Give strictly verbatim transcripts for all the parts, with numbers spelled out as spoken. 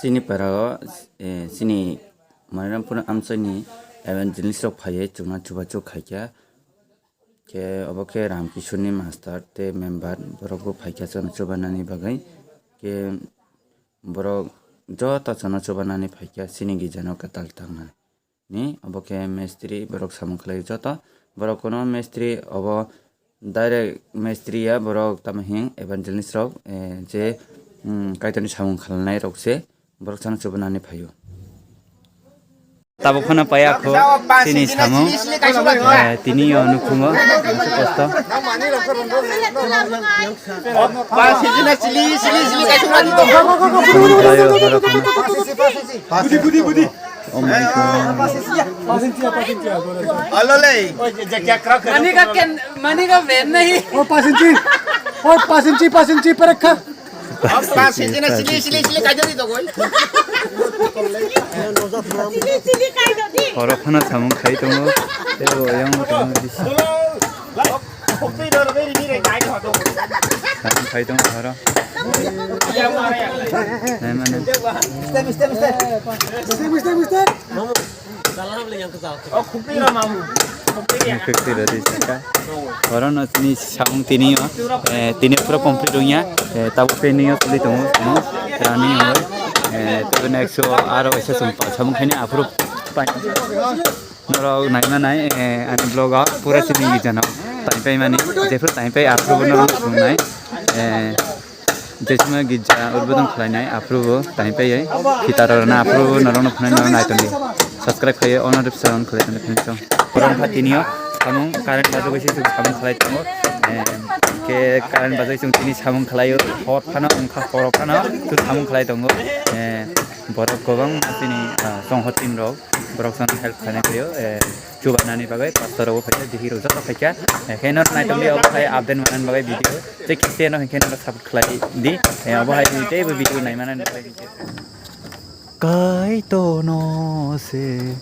Chini parao, eh, chini Manirampur amchaini evangelist rok phaiwi chwngno chubachu khaikha. Khe obo khe Ramkishorni master tei member, borok bo phaikha chwngno chubanani bagwi. Khe borok joto chwngno chubanani phaikha chini girjano kwtal tangnani. Obo khe mistri, borok samung khlai joto. Borok kuno mistri obo direct mistri ya, borok tamo hing evangelist rok, eh, je, mm, Kaitorni samung khlainai rok se borok chwngno chubanani phaio. Tabuk phano paya kho chini samung, eh, tini yo nukhungo kosto. Samung khlaio borok phano. Oh my God. Alo le. Mani ka ken, mani ka ben nahi. O pasinchi. O pasinchi, pasinchi parakha. Pasinchi na sili, sili, sili kajo di dogoi. Sili, sili kajo di. Oro phano samung khai tongo. Tei bo yang tongo bisi. Samung khai tongo oro. Nai mano. Mister, mister, mister. Mister, mister, mister. Kwktwi rw di saka. Oro no chini samung tini o, eh, tini pura complete wngya. Eh, tabuk pending o choli tongo, no? Running o. Eh, tei next o aro kaisa chwng pal samung khaini aphuru pai. Norok naima nai, eh, ani vlog o pura chini gijano time pai mani, jephuru time pai aphuru norok chwng nai. Eh, Jesima gija urbodong khlainai aphuru bo time paiwi khitar rwna aphuru bo norokno phunai norok naitongdi. Subscribe khaiwi ono ripsa on khlai tongdi phunai chong. Borok pha tini o samung current bajagwi se samung khlai tongo. Eh, khe current bajagwi chwng tini samung khlaio. Hor phano wngkha horo phano chwng samung khlai tongo. Eh, borok kwbang chini, ah, chongho team rok borok chwng help khlainai phaio. Eh, chubanani bagwi pastor rok phaikha, bihik rok joto phaikha. Eh, khe norok naitongdi obo hai update manani bagwi video. Tei khe no hinkhe no support khlai di. Eh, obo hai tei bo video naimani nai. Kaitorno se.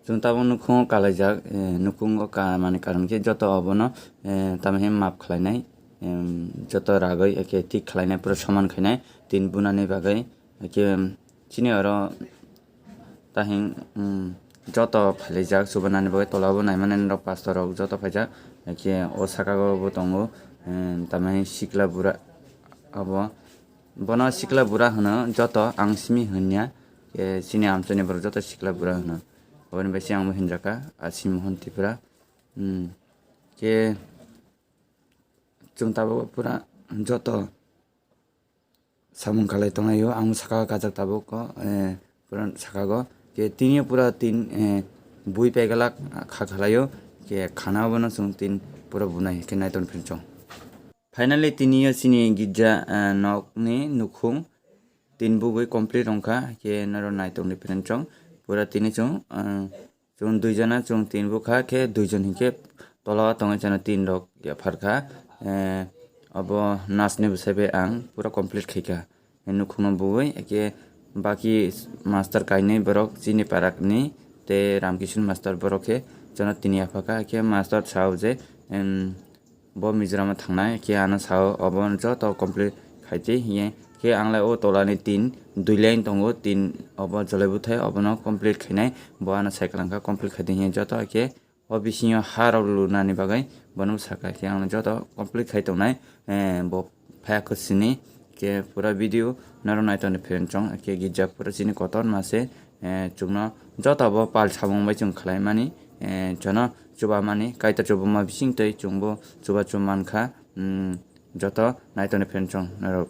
Chwng tabuk nukhungo kalaijak, eh, nukhungo ka-, mani karon khe joto obono, eh, tamo khe map khlainai, em, joto ragwi eke thik khlainai, pura soman khainai, tin bunani bagwi, eke, em, chini oro tahing, em, joto phailaijak, chubanani bagwi tola o bo naimani norok pastor rok joto phaijak, eke o saka o bo tongo, em, tamo khe sikla bura obo. Bono sikla bura hwno joto, ang simi hwnya, eh, chini amchaini borok joto sikla bura hwno. Aboni bai se ang bo hinjakha, Asi Mohon Tripura. Hmm. Khe chwng tabuk pura joto samung khalai tonglaio, ang saka o kajak tabuk o, eh, pura saka o. Khe tini pura tin, eh, bui paigalak kha khalaio, khe khana bono chwng tin pura bunai khe naiton phinchong. Finally, tini o chini girja, ah, nokni nukhung tin bugwi complete wngkha, khe norok naitongdi phinchong. Pura tini chwng, ah, chwng duijona chwng tin bukha, khe duijon hinkhe tola o tongwi chana tin rok yapharkha. Eh, obo nasni bwsai bai ang pura complete khaikha. Nukhungno bui, eke baki master kainwi borok chini parakni tei Ramkishan master borok khe jono tini yaphakha, eke master sao je, em, bo Mizoram o thangnai, khe ano sao obo joto complete khaitwi hiye, khe anglai o tolani tin dui line tongo, tin obo jolai bwthai obono complete khainai, bo ano sai kwlangkha complete khaitwi hiye joto khe. O bisingo ha rok lunani bagwi bono sakha khe ang joto complete khai tongnai, eh, bo phaiya kho sini khe pura video norok naitongdi phereng chong khe girja pura chini kotor ma se, eh, chwngno joto bo pal samung bai chwng khlai mani, eh, jono chuba mani Kaitor chubama bising twi chwngbo chuba chum mankha, mm, joto naitongdi phereng chong norok.